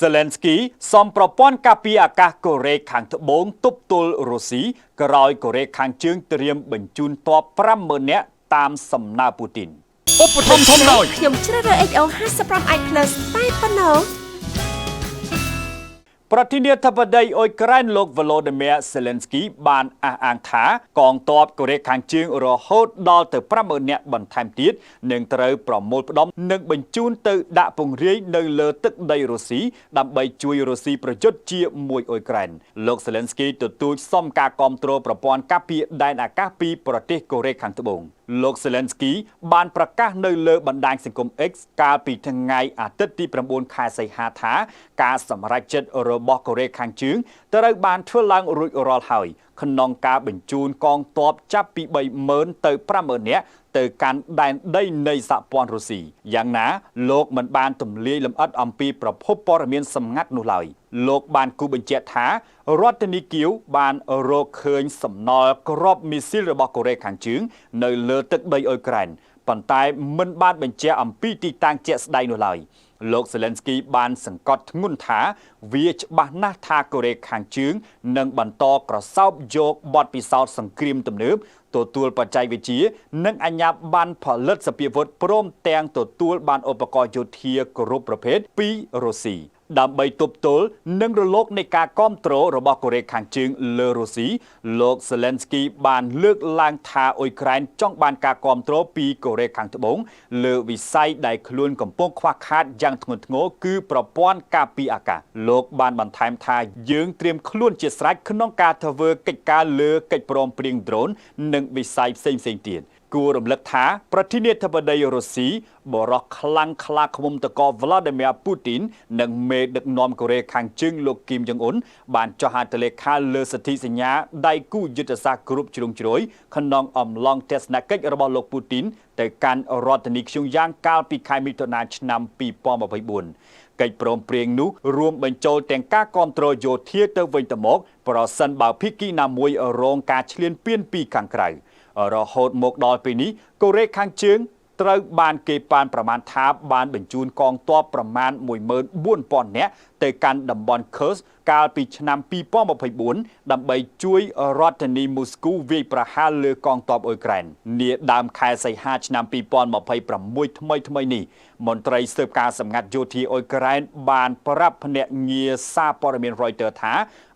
Zelensky សំប្រព័ន្ធការពារអាកាសកូរ៉េខាងត្បូងទប់ទល់រុស្ស៊ីក្រោយកូរ៉េខាងជើងត្រៀមបញ្ជូនទ័ព50000នាក់តាមសំណើពូទីន ឧបត្ថម្ភធំដោយ ខ្ញុំជ្រើសរើស XO 55i Plus តែប៉ុណ្ណោះ ប្រធានាធិបតីអ៊ុយក្រែនលោក Volodymyr Zelensky បានអះអាងថាកងទ័ពកូរ៉េខាងជើងរហូតដល់ទៅ50000នាក់បន្ថែមទៀតនឹងត្រូវប្រមូលផ្ដុំនិងបញ្ជូនទៅដាក់ពង្រាយនៅលើទឹកដីរុស្ស៊ីដើម្បីជួយរុស្ស៊ីប្រយុទ្ធជាមួយអ៊ុយក្រែនលោក Zelensky ទទូចសុំការគាំទ្រប្រព័ន្ធការពារដែនអាកាសពីប្រទេសកូរ៉េខាងត្បូងលោក Zelensky បានប្រកាសនៅលើបណ្ដាញសង្គម X កាលពីថ្ងៃអាទិត្យទី9ខែសីហាថាការសម្រេចចិត្តរបស់កូរ៉េខាងជើងត្រូវបានធ្វើឡើងរួចរាល់ហើយក្នុងការបញ្ជូនកងទ័ពចាប់ពី30000ទៅ50000នាក់ទៅកាន់ដែនដីនៃសហព័ន្ធរុស្ស៊ីយ៉ាងណាលោកមិនបានទម្លាយលម្អិតអំពីប្រភពព័ត៌មានសម្ងាត់នោះឡើយលោកបានគូសបញ្ជាក់ថារដ្ឋធានីគៀវបានរកឃើញសំណល់គ្រាប់មីស៊ីលរបស់កូរ៉េខាងជើងនៅលើទឹកដីអ៊ុយក្រែនប៉ុន្តែមិនបានបញ្ជាក់អំពីទីតាំងជាក់ស្ដែងនោះឡើយលោក Zelensky បានសង្កត់ធ្ងន់ថាវាច្បាស់ណាស់ថាកូរ៉េខាងជើងនឹងបន្តក្រសោបយកបទពិសោធន៍សង្គ្រាមទំនើបទទួលបច្ចេកវិទ្យានិងអាជ្ញាប័ណ្ណផលិតសព្វាវុធព្រមទាំងទទួលបានឧបករណ៍យោធាគ្រប់ប្រភេទពីរុស្ស៊ីដើម្បីទប់ទល់នឹងរលកនៃការគ្រប់គ្រងរបស់កូរ៉េខាងជើងលើរុស្ស៊ីលោក Zelensky បានលើកឡើងថាអ៊ុយក្រែនចង់បានការគ្រប់គ្រងពីកូរ៉េខាងត្បូងលើវិស័យដែលខ្លួនកំពុងខ្វះខាតយ៉ាងធ្ងន់ធ្ងរគឺប្រព័ន្ធការពារអាកាសលោកបានបន្ថែមថាយើងត្រៀមខ្លួនជាស្រេចក្នុងការធ្វើកិច្ចការលើកិច្ចព្រមព្រៀងដ្រូននិងវិស័យផ្សេងៗទៀតគួររំលឹកថាប្រធានាធិបតីរុស្ស៊ីបរិះខ្លាំងខ្លាឃ្មុំតកវ្លាឌីមៀពូទីននិងមេដឹកនាំកូរ៉េខាងជើងលោកគីមចុងអ៊ុនបានចុះហត្ថលេខាលើសន្ធិសញ្ញាដៃគូយុទ្ធសាស្ត្រគ្រប់ជ្រុងជ្រោយក្នុងអំឡុងទស្សនកិច្ចរបស់លោកពូទីនទៅកាន់រដ្ឋធានីព្យុងយ៉ាងកាលពីខែមិថុនាឆ្នាំ2024កិច្ចព្រមព្រៀងនោះរួមបញ្ចូលទាំងការគ្រប់គ្រងយោធាទៅវិញទៅមកប្រសិនបើភាគីណាមួយរងការឈ្លានពានពីខាងក្រៅរហូតមកដល់ពេលនេះកូរ៉េខាងជើងត្រូវបានគេប៉ានប្រមាណថាបានបញ្ជូនកងទ័ពប្រមាណ14000នាក់ទៅកាន់តំបន់ Kursk កាលពីឆ្នាំ2024ដើម្បីជួយរដ្ឋធានីមូស្គូវាយប្រហារលើកងទ័ពអ៊ុយក្រែននាដើមខែសីហាឆ្នាំ2026ថ្មីថ្មីនេះមន្ត្រីស៊ើបការសម្ងាត់យោធាអ៊ុយក្រែនបានប្រាប់ភ្នាក់ងារសារព័ត៌មាន Reuters ថា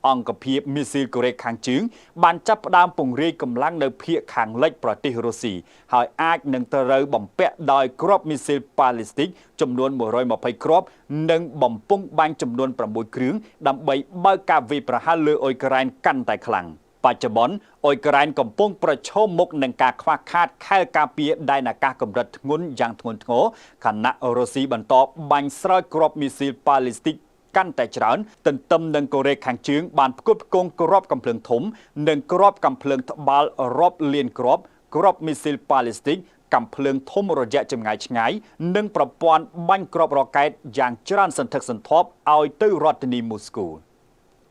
អង្គភាពមីស៊ីលកូរ៉េខាងជើងបានចាប់ផ្ដើមពង្រាយកម្លាំងនៅភាគខាងលិចប្រទេសរុស្ស៊ីហើយអាចនឹងត្រូវបំពាក់ដោយគ្រាប់មីស៊ីលប៉ាឡេស្ទិកចំនួន120គ្រាប់និងបំពង់បាញ់ចំនួន6គ្រឿងដើម្បីបើកការវាយប្រហារលើអ៊ុយក្រែនកាន់តែខ្លាំងបច្ចុប្បន្នអ៊ុយក្រែនកំពុងប្រឈមមុខនឹងការខ្វះខាតខែលការពារដែនអាកាសកម្រិតធ្ងន់យ៉ាងធ្ងន់ធ្ងរខណៈរុស្ស៊ីបន្តបាញ់ស្រោចគ្រាប់មីស៊ីលប៉ាឡេស្ទិកកាន់តែច្រើនទន្ទឹមនឹងកូរ៉េខាងជើងបានផ្គត់ផ្គង់គ្រាប់កាំភ្លើងធំនិងគ្រាប់កាំភ្លើងត្បាល់រាប់លានគ្រាប់គ្រាប់មីស៊ីលប៉ាឡេស្ទិកកាំភ្លើងធំរយៈចម្ងាយឆ្ងាយនិងប្រព័ន្ធបាញ់គ្រាប់រ៉ុកែតយ៉ាងច្រើនសន្ធឹកសន្ធាប់ឲ្យទៅរដ្ឋធានីមូស្គូ។